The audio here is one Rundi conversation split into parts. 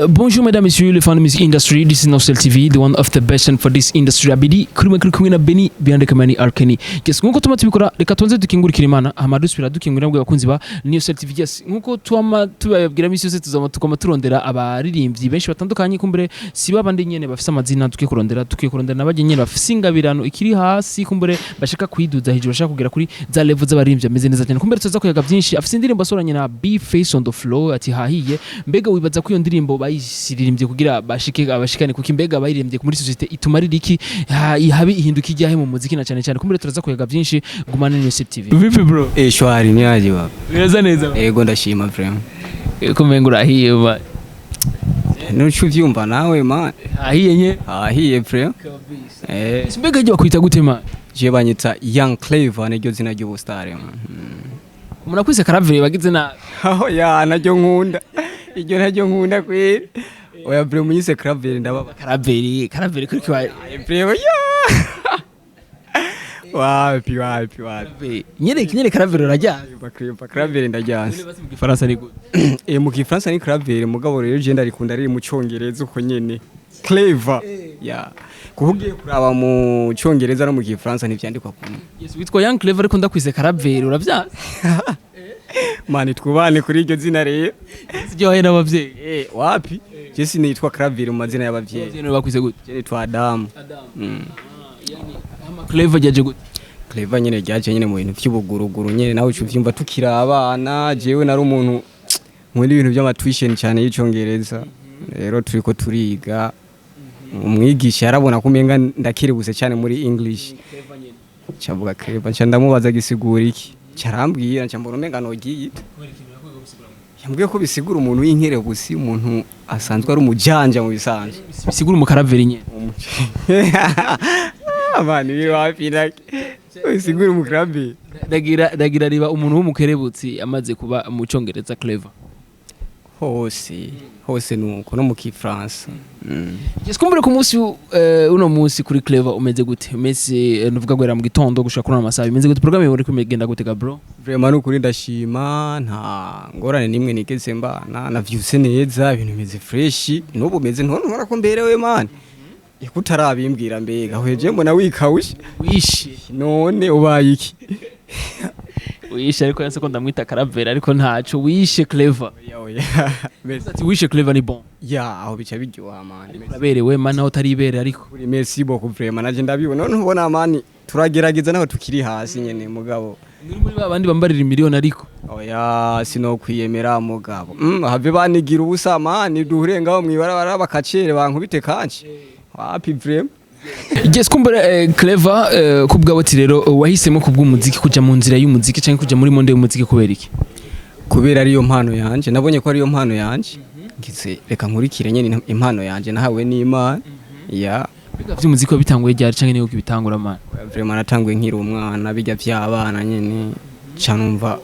Bonjour mesdames, messieurs, les fans de music industry. This is Nosel TV, the one of the best and for this industry. Abidi kuri mwe, kuri kumwe na Benny behind the camera Arkeni. Yes, nkuko tuma tubikora, reka tubanze dukingurikira Imana, hama dusubira dukingurira bwe bakunzi ba Nosel TV. Yes, nkuko twama tubabwira misi yose, tuzama tukoma turondera abaririmbyi benshi batandukanye. Kumbure si babandi nyene bafise amazina tukiye kurondera nabajye nyene bafise ingabirano ikiri hasi, kumbure bashaka kwiduza hejuru, bashaka kugera kuri za level z'abaririmbyi ameze neza cyane. Kumbure tuza kuyaga byinshi. Afise indirimbo asoranye na B Face on the floor ati hahiye. Mbega wibaza ko iyo ndirimbo bayisiririmbye kugira bashike abashikane kuko imbega bayiririmbye muri société itumarira iki? Ihabe ihinduka ijyahe mu muziki? Na cyane cyane kumbure turaza kuyaga byinshi. Gumana na TV. Vipi bro? Eh, shwari, ni aje baba? Bireza neza. Ego, ndashima vraiment. Ko menga urahiye ba? Nuco uvyumva nawe man. Hahiye nye. Ahiye vraiment. Eh. Mbega jya bakwita gute man? Je banyita Young Clever, niryo zina ry'ubustare man. Umuntu akwise Karavere bagize nabi. Aho ya naryo nkunda. Iryo naryo nkunda kweri. Oya vraiment, unyise Claver ndababa. Karaveri, Karaveri kuri kwa. Vraiment ya. Wapi, wapi, wapi. Nyere nyere, Karaveri urajya. Clever, Claver ndajyanse. Mu Gifaransa ni gute? Eh, mu Gifaransa ni Claver, mugabo rero je ndarikunda riri mu Congereza uko nyene. Clever. Ya. Kuko ugiye kuraba mu Congereza no mu Gifaransa ntivyandikwa kumwe. Yes, witwa Young Clever ariko ndakwise Karaveri uravyazi. Mani, twubane kuri iryo zina rero. Siryohe n'abavyeyi. Eh, wapi? Je sinitwa Claver mu mazina y'abavyeyi. Abavyeyi bakwise gute? Je nitwa Adamu. Adam. Yani ama Clever ryaje gute? Clever nyene ryaje nyene mu bintu vy'ubuguruguru nyene, nawe uca uvyumva tukiri abana. Jewe nari umuntu nkunda ibintu vy'ama tuition cyane y'Icongereza. Rero turiko turiga, umwigisha yarabona ko umenga ndakerebutse cyane muri English. Cavuga Clever, nca ndamubaza gisigura iki, carambwira, nca mbona umenga nogiyita. Yambwiye ko bisigura umuntu w'inkerebusi, umuntu asanzwe ari umujanja mu bisanzwe. Bisigura umukaraveri nyene. Abantu biri wapi nake bisigura umukarabi. Ndagira riba umuntu w'umukerebutsi amaze kuba mu Congereza clever. Hose hose nuko no mu Kifaransa. Yes, kumbure ku munsi uno munsi kuri Clever umeze gute? Umeze nuvuga guhera mu gitondo gushika kuri ano masaha bimeze gute? Programme uri kumegenda gute ga bro? Vraiment nukuri ndashima, nta ngorane nimwe nigeze mbana. Navyutse neza, ibintu bimeze fresh, n'ubu meze ntubona ko mberewe man. Eko utarabimbwira, mbega heje mbona wikawushe. Wishe. None ubaye iki? Wishe, ariko yanse ko ndamwita Karaveri, ariko ntaco wishe Clever. Oya oya. Merci. Ati wishe Clever ni bon. Ya, aho bica biryoha man. Uraberewe man, naho utaribere ariko. Kuri merci beaucoup vraiment, naje ndabibona. None ubona man, turagerageza naho tukiri hasi nyene mugabo. Muri ba bandi bambarira miliyoni ariko. Oya, sinokwiyemera mugabo. Have banigira ubusa man, duhure ngaho mwibarabara bakacere bankubite kanci. Wapi vraiment. Yes, kumbure Clever kubwawe ati rero wahisemo kubw'umuziki, kuja mu nzira y'umuziki canke kuja muri monde y'umuziki kubera iki? Kubera ariyo mpano yanje, nabonye ko ariyo mpano yanje. Ngize reka nkurikire nyene impano yanje nahawe n'Imana. Ya. Biga vy'umuziki wabitanguye ryari canke niyo ukibitangura man? Vraiment natanguye nkiri umwana, bijya vy'abana nyene. Canumva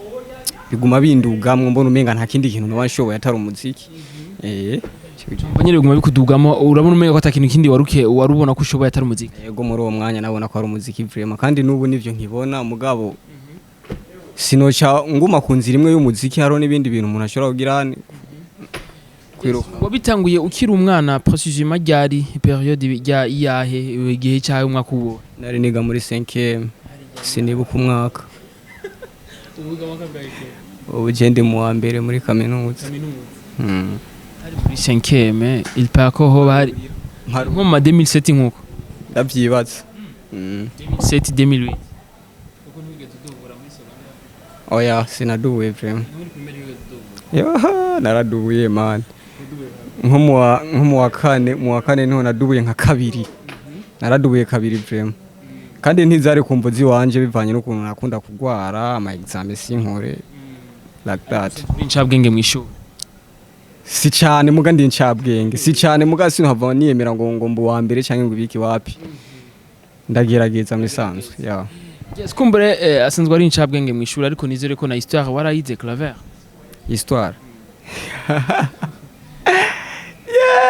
biguma bindugamwo, mbona umenga nta kindi kintu noba nshoboye atari umuziki. Eh. Umva nyene biguma bikudugamo, urabona umenga ko ata kintu kindi waruke warubona ko ushoboye atari umuziki. Yego, muri uwo mwanya nabona ko ari umuziki vraiment, kandi n'ubu nivyo nkibona, mugabo sinoca nguma ku nzira imwe y'umuziki, hariho n'ibindi bintu umuntu ashobora kugira kwiruka. Wabitanguye ukiri umwana, précisément ryari, période rya iyahe, igihe cyawe, umwaka uwo? Nari niga muri 5e, sinibuka umwaka. Ubu je ndi mu wa mbere muri kaminuza. Hari muri 5e, il paraît ko hoba hari nko mu ma 2007 nkuko. Ndavyibaza. 2007, 2008. Oya, sinadubuye vraiment. Yoha, naradubuye man, nko mu wa kane, mu wa kane niho nadubuye nka kabiri. Naradubuye kabiri vraiment, kandi ntizari kumvo ziwanje, bivanye n'ukuntu nakunda kugwara ama examen sinkore like that. Uri incabwenge mw'ishuri? Si cyane muga, ndi incabwenge si cyane muga, sinhava niyemera ngo mbu wa mbere cyangwa ngo ibiki, wapi, ndagerageza mu isanzwe ya. Yes, kumbure asanzwe ari incabwenge mw'ishuri, ariko nizere ko na histoire warayize, Claver. Histoire,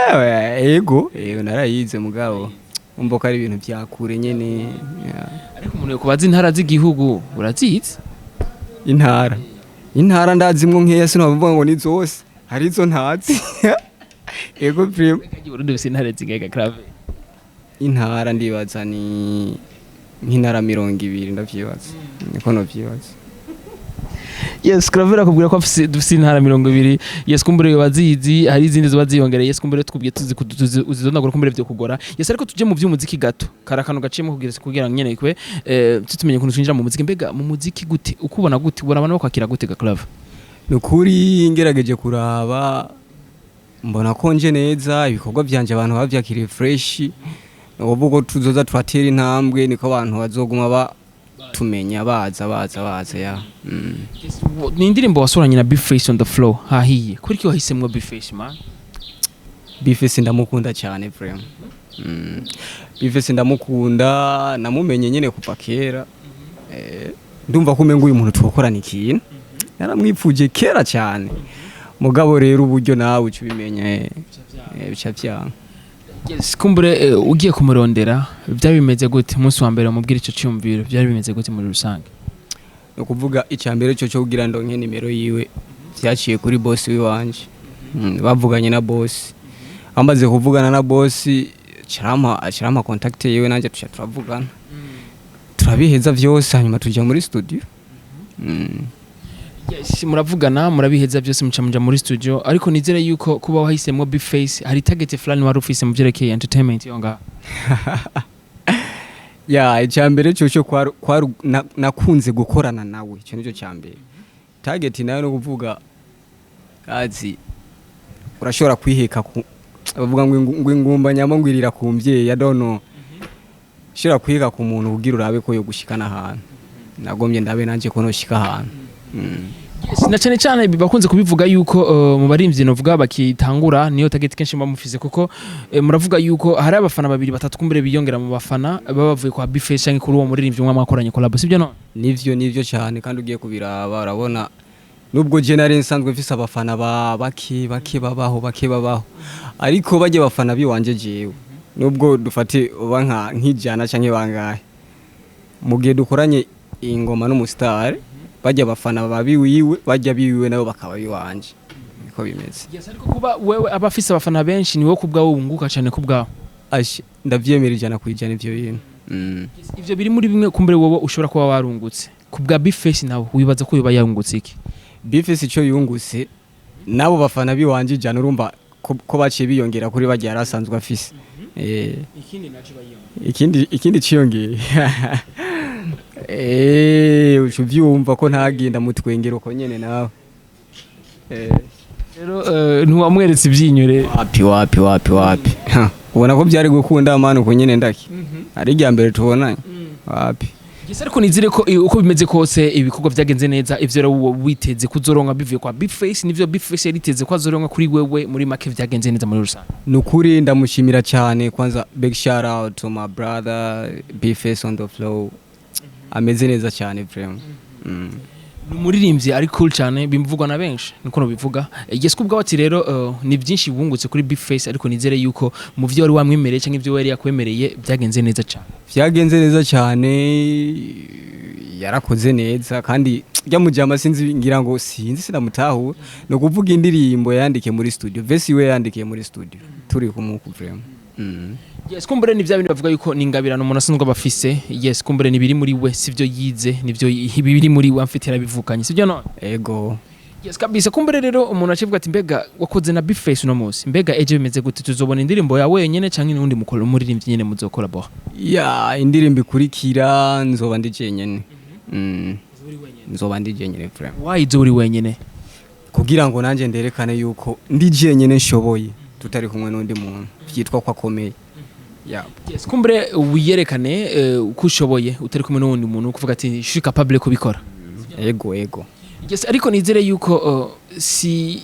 yeah, ego ego, narayize mugabo umva ko ari ibintu vya kure nyene yeah. Ariko umuntu yokubaza intara z'igihugu urazizi? Intara, intara ndazimwo nkeya, sinavuga ngo ni zose, hari izo ntazi. Ego prime. Burundi bufise intara zingahe, Claver? Intara ndibaza ni nk'intara 20, ndavyibaza, niko novyibaza. Yes, Claver akubwira ko afise, dufise intara 20. Yes, kumbure bazizi, hari izindi ziba ziyongereye. Yes, kumbure twubwiye tuzi uzidondagura, kumbure vyo kugora. Yes, ariko tuje mu vy'umuziki gato, kari akantu gaciyemo kugira ngo nyene kwe tutumenye ukuntu twinjira mu muziki. Mbega mu muziki gute, ukubona gute, ubona abantu bakwakira gute ga Claver? Ni ukuri ngerageje kuraba, mbona ko nje neza, ibikorwa byanje abantu bavyakiriye fresh. Ni ukuvuga ko tuzoza turatera intambwe, niko abantu bazoguma batumenya, baza baza baza ya. Yes, ni indirimbo wasoranye na Bface on the floor, hahiye. Kuri ki wahisemwo Bface, man? Bface ndamukunda cyane vraiment. Bface ndamukunda, namumenye nyene kuva kera. Ndumva ko umenga uyu muntu twokorana ikintu, naramwipfuje kera cyane, mugabo rero uburyo nawe uca ubimenya, bica vyanga. Yes, kumbure ugiye kumurondera byari bimeze gute? Umunsi wa mbere umubwira ico cyumviro, byari bimeze gute muri rusange? Ni ukuvuga icya mbere cyo kugira ndonke nimero yiwe byaciye kuri boss wiwanje. Bavuganye na boss, amaze kuvugana na boss acarampa contact yiwe, nanjye tuca turavugana, turabiheza vyose, hanyuma tuja muri studio. Yes, muravugana, murabiheza byose, muca muja muri studio. Ariko nizere yuko kuba wahisemo Bface hari target fulani wari ufise mu vyerekeye entertainment yo ngaho. Ya, icya mbere cyo nakunze gukorana nawe, icyo nicyo cya mbere. Target nayo no kuvuga azi urashobora kwiheka ku bavuga ngo ngo ingumba nyama ngwirira ku mvyeyi, I don't know, ushobora kwiheka ku muntu kugira urabe ko yo gushikana ahantu. Nagomye ndabe nanje ko noshika ahantu. Yes, na cyane cyane bakunze kubivuga yuko mu barimvyi novuga bakitangura niyo target kenshi muba mufise, kuko muravuga yuko hari abafana babiri batatu kumbere biyongera mu bafana baba bavuye kwa Bface canke kuri uwo muririmbyi umwe mwakoranye collab, sibyo no? Nivyo cyane, kandi ugiye kubiraba urabona nubwo je nari nsanzwe mfise abafana ba bake bake babaho, bake babaho, ariko bajye bafana biwanje jewe, nubwo dufate uba nka nk'ijana canke bangahe, mu gihe dukoranye ingoma n'umustar, bajya abafana babiwiwe, bajya biwiwe nabo bakaba biwanje, niko bimeze. Yes, ariko kuba wewe aba afise abafana benshi ni wowe kubwawe wunguka cyane kubwawe. Ashi, ndavyemera 100% ivyo bintu. Yes, ivyo biri muri bimwe kumbere wowe ushobora kuba warungutse. Ku bwa Bface nawe wibaza ko yoba yarungutse iki? Bface ico yungutse nabo bafana biwanje 100, urumva ko baciye biyongera kuri bajya yari asanzwe afise. Ikindi naco bayiyongera? Ikindi ciyongeye, uca uvyumva ko ntagenda mutwengera uko nyene nawe. Rero ntiwamweretse ivyinyo rero? Wapi, wapi, wapi, wapi. Ha, ubona ko byari gukunda mani uko nyene ndaki ari irya mbere tubonanye, wapi. Yes, ariko nizere ko uko bimeze kose ibikorwa vyagenze neza. Ivyo rero wowe witeze kuzoronka bivuye kwa Bface nivyo Bface yariteze ko azoronka kuri wewe, muri make vyagenze neza muri rusange. Nukuri ndamushimira cyane. Kwanza big shout out to my brother Bface on the floor, ameze neza cyane vraiment. Ni umuririmbyi ari cool cyane, bimvugwa na benshi, niko nobivuga. Yes, kubwa ati rero ni byinshi wungutse kuri Bface, ariko nizere yuko mu vyo wari wamwemereye cyangwa ivyo wari yakwemereye byagenze neza cyane. Vyagenze neza cyane, yarakoze neza, kandi rya mujama sinzi, ngira ngo sinzi, sinamutahura. No kuvuga indirimbo yandikiye muri studio, verse iwe yandikiye muri studio turi kumuku vraiment. Yes, kumbure ni bya bindi bavuga yuko ni ingabirano umuntu asanzwe aba afise. Yes, kumbure ni biri muri we, sivyo yize, nivyo biri muri we amfite, yarabivukanye, sivyo none? Ego. Yes, kabisa. Kumbure rero umuntu acivuga ati mbega wakoze na Bface uno munsi, mbega ejo bimeze gute? Tuzobona indirimbo ya wenyene canke n'undi mukora umuririmbyi nyene muzokora bo? Ya, indirimbo ikurikira nzoba ndi jenyene. Nzoba ndi jenyene vraiment. Wayize uri wenyene? Kugira ngo nanjye nderekane yuko ndi jenyene nshoboye, tutari kumwe n'undi muntu vyitwa ko akomeye ya. Yes, kumbure wiyerekane uko ushoboye utari kumwe n'uwundi muntu, kuvuga ati je suis capable kubikora. Ego. Yes, ariko nizere yuko si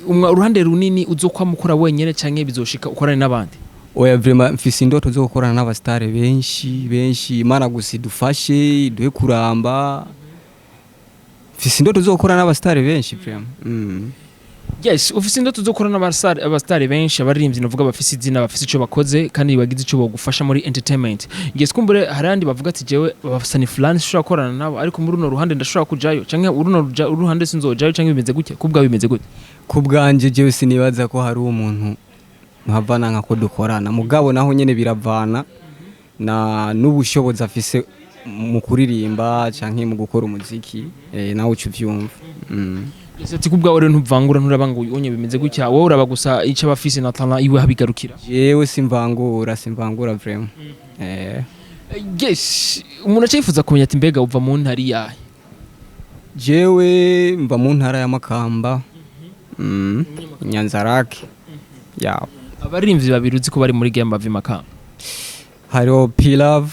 uruhande runini uzokwama ukora wenyene canke bizoshika ukorane n'abandi? Oya, vraiment mfise indoto zo gukorana n'abastare benshi benshi. Imana gusa idufashe, iduhe kuramba. Mfise indoto zo gukorana n'abastare benshi vraiment. Yes, ufise indoto zo gukorana n'abastare benshi, abaririmbyi navuga bafise izina, bafise ico bakoze kandi bagize ico bogufasha muri entertainment. Yes, kumbure hari abandi bavuga ati jewe abasani fulani sinshobora gukorana nabo, ariko muri runo ruhande ndashobora kujayo, canke uruno uruhande sinzojayo, canke bimeze gutya. Kubwa bimeze gute? Ku bwanje jewe sinibaza ko hari umuntu. Ntuhava nka ko dukorana, mugabo naho nyene biravana na n'ubushobozi afise mu kuririmba canke mu gukora umuziki, nawe uca uvyumva. Yes, ati kubwawe rero ntuvangura, nturaba ngo unye bimeze gutya, wowe uraba gusa ico aba afise na talent iwe habigarukira. Jewe simvangura, simvangura vraiment. Yes, umuntu aca yifuza kumenya ati mbega uva mu ntara iyahe? Jewe mva mu ntara ya Makamba, Nyanzarake ya. Abaririmbyi babiri uzi ko bari muri game bava i Makamba? Hariho P-Love,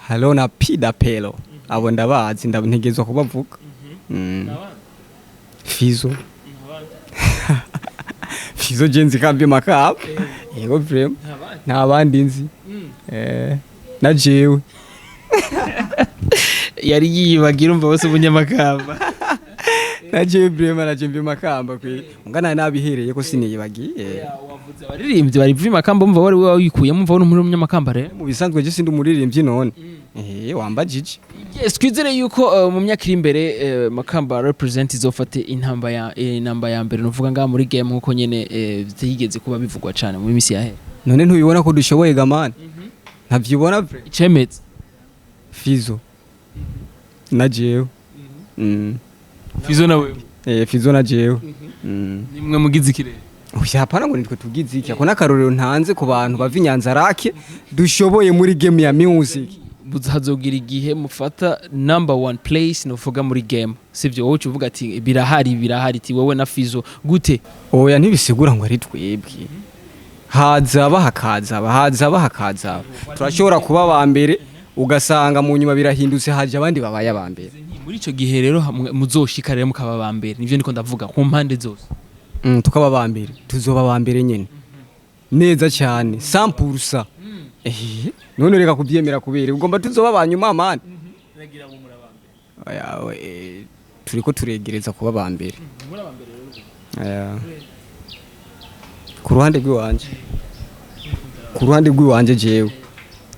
hariho na P Dapelo. Abo ndabazi, ntegezwa kubavuga. Fizo, Fizo jenzi kambi Makamba, yego, vraiment nta bandi nzi, na jewe. Yari yibagira, umva bose umunyamakamba. Na jewe vraiment, na je mbi Makamba kwe ngana nabihereye ko siniyibagiye. Wavuze abaririmbyi bari i Makamba, umva wari wayikuyemo, umva wari umunyamakamba rero. Mu bisanzwe je sindi umuririmbyi, none wambajije. Yes, twizere yuko mu myaka iri imbere Makamba represent izofate intamba ya mbere nuvuga ngaha muri game, nkuko nyene vyigeze kuba bivugwa cane mu minsi yahera. None ntubibona ko dushoboye gamani? Ntavyibona vrai? Icemeza. Fizo na jewe. Fizo nawe? Fizo na jewe. Nimwe mugize ikirere. Oya, hapana ngo nitwe tugize iki, ako n'akarorero ntanze ku bantu bava Inyanzarake dushoboye muri game ya music. Hazogira igihe mufata number one place nuvuga muri game, sivyo? Wowe uca uvuga ati birahari, birahari, ati wowe na Fizo gute? Oya, ntibisigura ngo ari twebwe, hazaba hakazaba, hazaba hakazaba, turashobora kuba aba mbere, ugasanga mu nyuma birahindutse, haje abandi babaye aba mbere. Muri ico gihe rero muzoshika rero mukaba ba mbere, nivyo niko ndavuga ku mpande zose. Tukaba aba mbere, tuzoba aba mbere nyene neza cyane 100%. None reka kubyemera kubera ugomba tuzoba aba nyuma mani. Oya, turiko turegereza kuba aba mbere. Oya. Ku ruhande rw'iwanje, ku ruhande rw'iwanje jewe,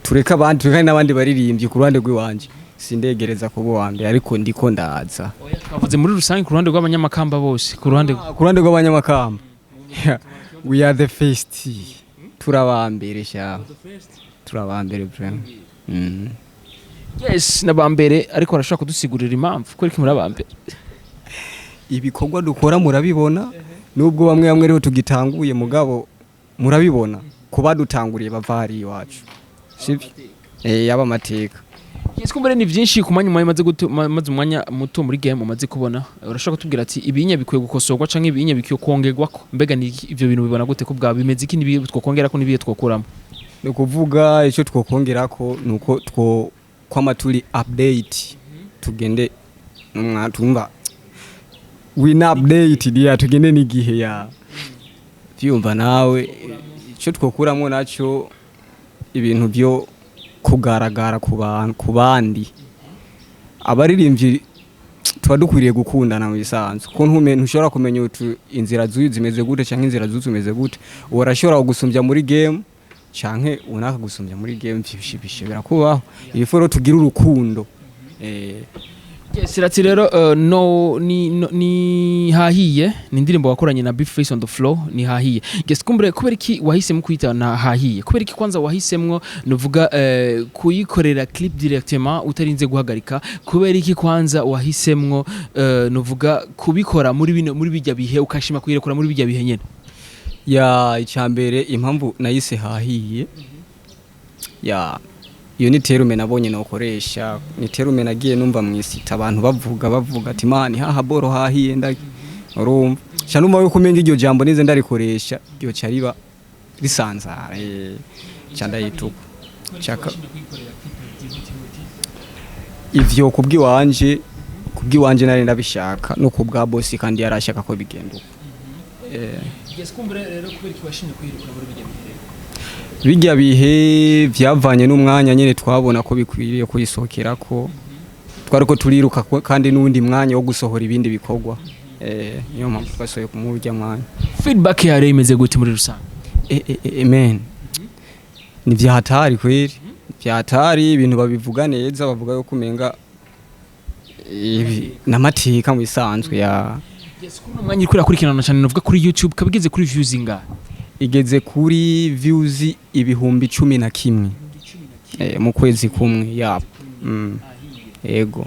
tureka abandi, tureka n'abandi baririmbyi, ku ruhande rw'iwanje sindegereza kuba uwa mbere, ariko ndiko ndaza. Oya, twavuze muri rusange, ku ruhande rw'abanyamakamba bose, ku ruhande. Ku ruhande rw'abanyamakamba, we are the first, turabambere sha, turabambere vraiment. Yes, n'aba mbere, ariko barashobora kudusigurira impamvu kubera ko muri aba mbere? Ibikorwa dukora murabibona, nubwo bamwe bamwe ariho tugitanguye, mugabo murabibona ku badutanguriye bava hariya iwacu, sibyo? Yaba amateka. Yes, kumbere ni byinshi ku mwanya umaze maze umwanya muto muri game umaze kubona, urashobora kutubwira ati ibinya bikwiye gukosorwa canke ibinya bikwiye kongerwako? Mbega ni ivyo bintu bibona gute ko bwa bimeze iki, nibiye twokongerako, nibiye twokuramo? Ni ukuvuga icyo twokongerako ni uko two kwama turi update, tugende tumva we na update dia, tugende n'igihe ya vyumva nawe. Icyo twokuramo nacyo, ibintu byo kugaragara ku bantu, ku bandi abaririmbyi, tuba dukwiriye gukundana mu bisanzwe, ko ntushobora kumenya utu inzira z'uyu zimeze gute canke inzira z'uyu zimeze gute. Uwo arashobora kugusumbya muri game canke unaka gusumbya muri game, bishobora kubaho. Ibiforo tugira urukundo. Yes, ati rero no ni no, ni hahiye, ni indirimbo wakoranye na Big Face on the floor, ni hahiye. Yes, kumbure kubera iki wahisemo kwita na hahiye? Kubera iki kwanza wahisemwo nuvuga kuyikorera clip directement utarinze guhagarika? Kubera iki kwanza wahisemwo nuvuga kubikora muri bino, muri bijya bihe, ukashima kuyirekura muri bijya bihe nyene? Ya, icyambere impamvu nayise hahiye, ya, iyo ni terme nabonye nokoresha, ni terme nagiye numva mwisita abantu bavuga ati mani haha boro hahiye, ndagi urumva cha numva yuko umenga iryo jambo nize ndarikoresha iryo ca riba risanzara, ca ndayituka chaka ivyo kubwiwanje nari ndabishaka, no kubwa boss kandi yarashaka ko bigenda uko. Yes, kumbure rero kubera iki washimye kuyirekura muri bijya bihe? Bijya bihe vyavanye n'umwanya nyene twabona ko bikwiriye kuyisohokera, ko twari ko turiruka kandi n'undi mwanya wo gusohora ibindi bikorwa, niyo mpamvu twasohoye ku murya mwanya. Feedback yari imeze gute muri rusange? Man, ni vyahatari kweri, vyahatari, ibintu babivuga neza, bavuga yuko umenga ibi n'amateka mu bisanzwe ya. Yes, kuri uno mwanya uriko urakurikirana cyane nuvuga kuri YouTube kabigeze kuri views ingahe? Igeze kuri views 11,000 mu kwezi kumwe yap. Yego.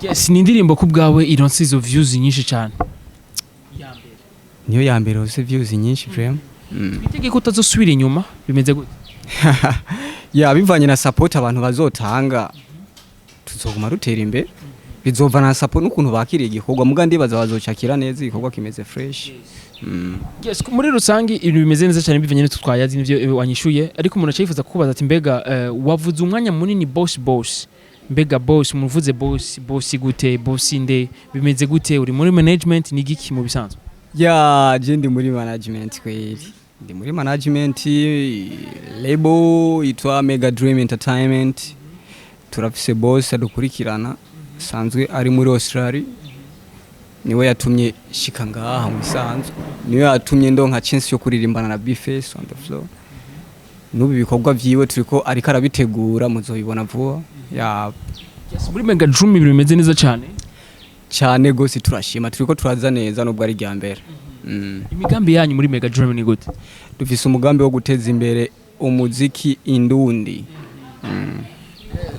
Yes, ni indirimbo ku bwawe ironse izo views nyinshi cyane? Niyo ya mbere hose views nyinshi vraiment. Twitege ko utazosubira inyuma, bimeze gute? Ya, bivanye na support abantu bazotanga, tuzoguma rutera imbere. Bizova na support n'ukuntu bakiriye igikorwa, muga ndibaza bazocakira neza, igikorwa kimeze fresh. Yes, muri rusange ibintu bimeze neza cyane bivanye n'utwo twayazi n'ivyo wanyishuye, ariko umuntu acayifuza kukubaza ati: mbega wavuze umwanya munini boss, boss, mbega boss, muvuze boss, boss gute, boss nde, bimeze gute, uri muri management, ni giki mu bisanzwe? Ya, je ndi muri management kweli, ndi muri management, label yitwa Mega Dream Entertainment. Turafise boss adukurikirana, sanzwe ari muri Australia, niwe yatumye shika ngaha mu bisanzwe, niwe yatumye ndonka chance yo kuririmbana na Bface on the floor. N'ubu ibikorwa vyiwe turiko, ariko arabitegura, muzobibona vuba ya. Yes, muri Mega Dream ibintu bimeze neza cyane. Cyane gose, turashima, turiko turaza neza nubwo ari irya mbere. Imigambi yanyu muri Mega Dream ni gute? Dufise umugambi wo guteza imbere umuziki indundi.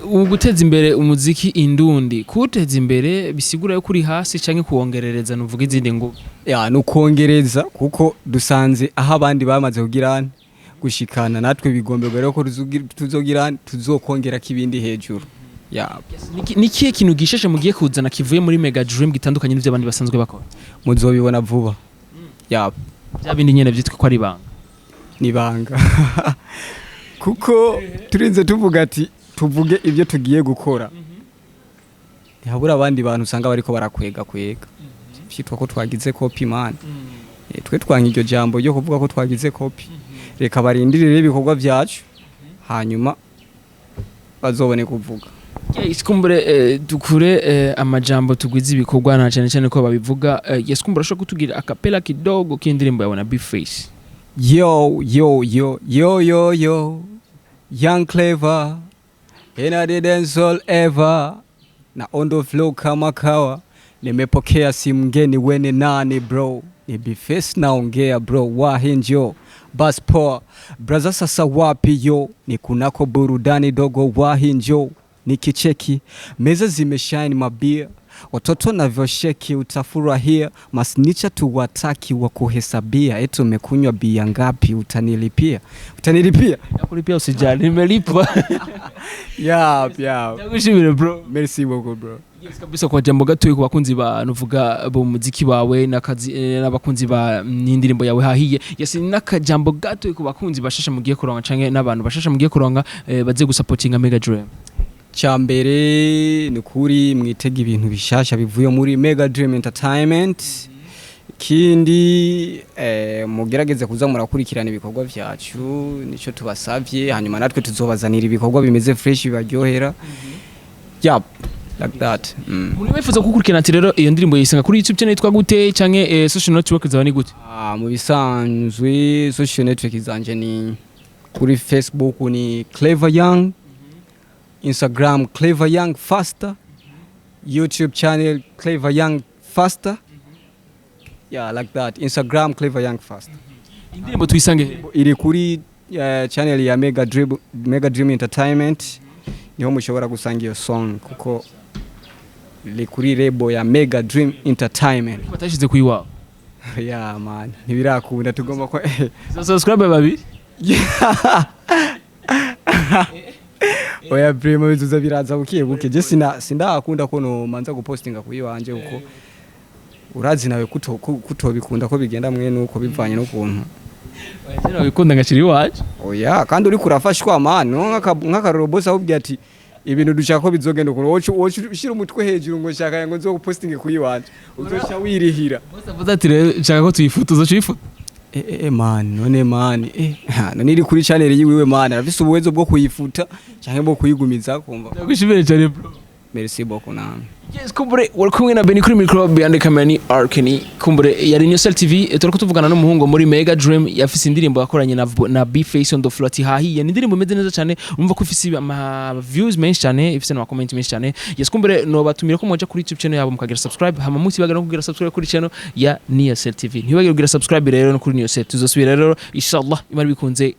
Ubu guteza imbere umuziki indundi, kuwuteza imbere bisigura yuko uri hasi canke kuwongerereza, nuvuga izindi nguvu? Ya, nukongereza, kuko dusanze aho abandi bamaze kugira gushikana, natwe bigomberwa rero ko tuzogira tuzokongerako ibindi hejuru ya. Ni kihe kintu gishashe mugiye kuzana kivuye muri Mega Dream gitandukanye n'ivyo abandi basanzwe bakora? Muzobibona vuba ya. Bya bindi nyene vyitwa ko ari ibanga? Nibanga, kuko turinze tuvuga ati tuvuge ibyo tugiye gukora, ntihabura abandi bantu usanga bariko barakwega kwega vyitwa ko twagize copy man. Twe twanka iryo jambo ryo kuvuga ko twagize copy. Reka barindirire ibikorwa vyacu, hanyuma bazobone kuvuga. Yes, kumbure dukure amajambo tugwize ibikorwa, na cyane cyane ko babivuga. Yes, kumbure urashobora kutubwira acapella kidogo k'indirimbo yawe na Bface? Yo yo yo yo yo yo, Young Clever in a dance ever na on the floor kama kawa. Nimepokea simu ngeni, wene nani bro? Ni Bface naongea bro, wahinjo bas poa braza, sasa wapi yo? Ni kunako burudani dogo, wahinjo nikicheki meza zimeshine, mabia watoto navyosheki, utafurahia. Masnicha tuwataki wa kuhesabia, eti umekunywa bia ngapi? Utanilipia, utanilipia. Nakulipia, usijali, nimelipa. Yap. Ndagushimire bro. Merci beaucoup bro. Yes, kabisa, kwa jambo gatoyi ku bakunzi ba nuvuga bo muziki wawe n'akazi n'abakunzi ba n'indirimbo yawe hahiye. Yes, n'akajambo gatoyi ku bakunzi bashasha mugiye kuronka canke n'abantu bashasha mugiye kuronka baze gusapotinga Mega Dream. Cyambere ni ukuri mwitega ibintu bishasha bivuye muri Mega Dream Entertainment. Ikindi, mugerageze kuza murakurikirana ibikorwa vyacu, nico tubasavye, hanyuma natwe tuzobazanira ibikorwa bimeze fresh bibaryohera. Yap, like that. Muri wifuza gukurikirana ati rero iyo ndirimbo yisanga kuri YouTube channel yitwa gute, canke social network zawe ni gute? Ah, mu bisanzwe social network zanje ni kuri Facebook ni Clever Young, Instagram Clever Young Faster, YouTube channel Clever Young Faster. Yeah, like that. Instagram Clever Young Faster. Indirimbo tuyisange he? Iri kuri channel ya Mega Dream, Mega Dream Entertainment, niho mushobora gusanga iyo song, kuko iri kuri label ya Mega Dream Entertainment. Batashize ku iwawe? Yeah man, ntibirakunda, tugomba ko Izo subscribe babiri. Oya primo, bizuza biraza bukiye buke. Je sindakunda ko no manza gupostinga kuri wanje, kuko urazi nawe kutobikunda ko bigenda mwene uko, bivanye n'ukuntu. Oya, wikunda ngashira iwacu. Oya, kandi uri kurafashwa man, no nk'akaroro boss ahubwiye ati ibintu dushaka ko bizogenda ukuntu, wocu ushira umutwe hejuru ngo nshaka ngo nzo gupostinge kuri wanje, uzoca wirihira. Bose avuze ati rero nshaka ko tuyifuta, uzoca uyifuta? Eh, man, none man, none iri kuri channel yiwiwe man, arafise ubuwezo bwo kuyifuta canke bwo kuyigumiza kumva. Ndagushimire cyane bro. Merci beaucoup namwe. Yes, kumbure wari kumwe na Benny kuri micro, behind the camera ni Arkeny. Kumbure yari Newsel TV, turiko tuvugana n'umuhungu muri Mega Dream, yafise indirimbo yakoranye na B Face on the Floor ati hahiye. Ni indirimbo imeze neza cyane, umva ko ifise ama views menshi cyane, ifise n'ama comment menshi cyane. Yes, kumbure no batumira ko moja kuri YouTube channel yabo mukagira subscribe, hama mutibagira no kugira subscribe kuri channel ya Newsel TV. Ntibagire kugira subscribe rero no kuri Newsel. Tuzosubira rero inshallah, Imana bikunze.